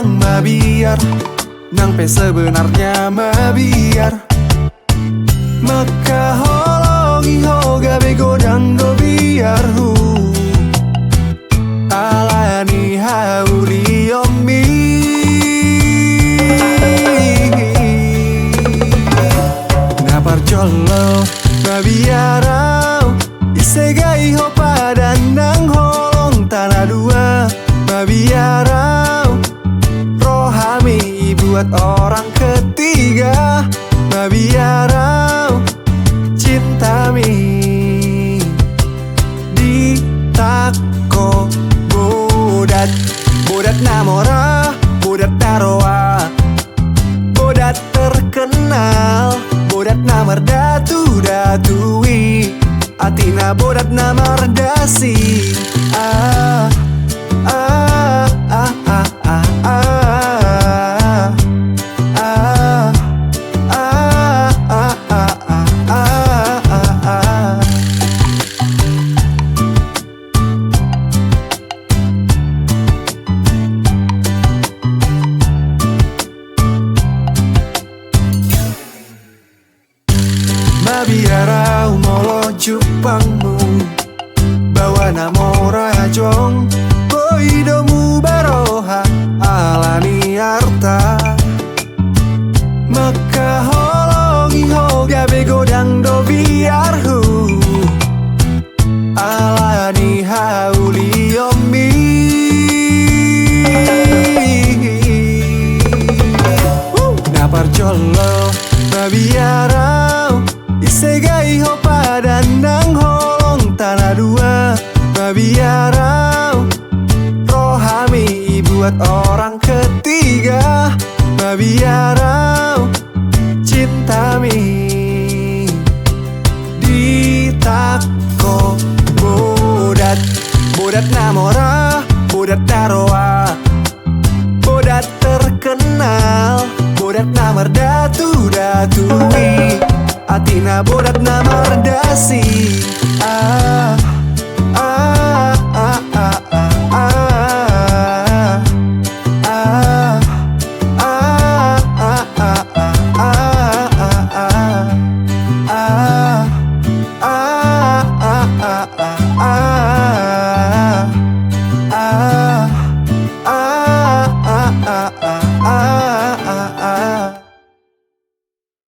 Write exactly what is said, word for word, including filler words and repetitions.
mabiar, nang pe sebenarnya mabiar. Mangkaholongi ho gabe godang do biarhu, ala ni haulion mi. Na parjolo, mabiar au, disegai ho padan nang holong. Tana dua, mabiar au, rohami dibuat orang ketiga. Mabiar au, cintami ditangko bodat. Bodat na mora, bodat na roa, bodat terkenal, bodat na mardatudatu i, atik na bodat na mardasi. Ah, ah, ah, ah, ah, ah. Ah, ah, ah, ah, ah, ah, ah. Mabiar au molo jumpangmu, baoa na mora jong, boi do muba roha ala ni arta. Mangkaholongi ho gabe godang do biarhu, ala ni haulion mi. Na parjolo, mabiar au, disegai ho padan nang holong. Tana dua, mabiar au, rohami dibuat orang ketiga. Mabiar au, cintami ditangko bodat. Bodat na mora, bodat na roa, bodat terkenal, bodat na mardatudatu i, atik na bodat na mardasi. Ah, ah, ah, ah, ah, ah. Ah, ah, ah, ah, ah, ah, ah.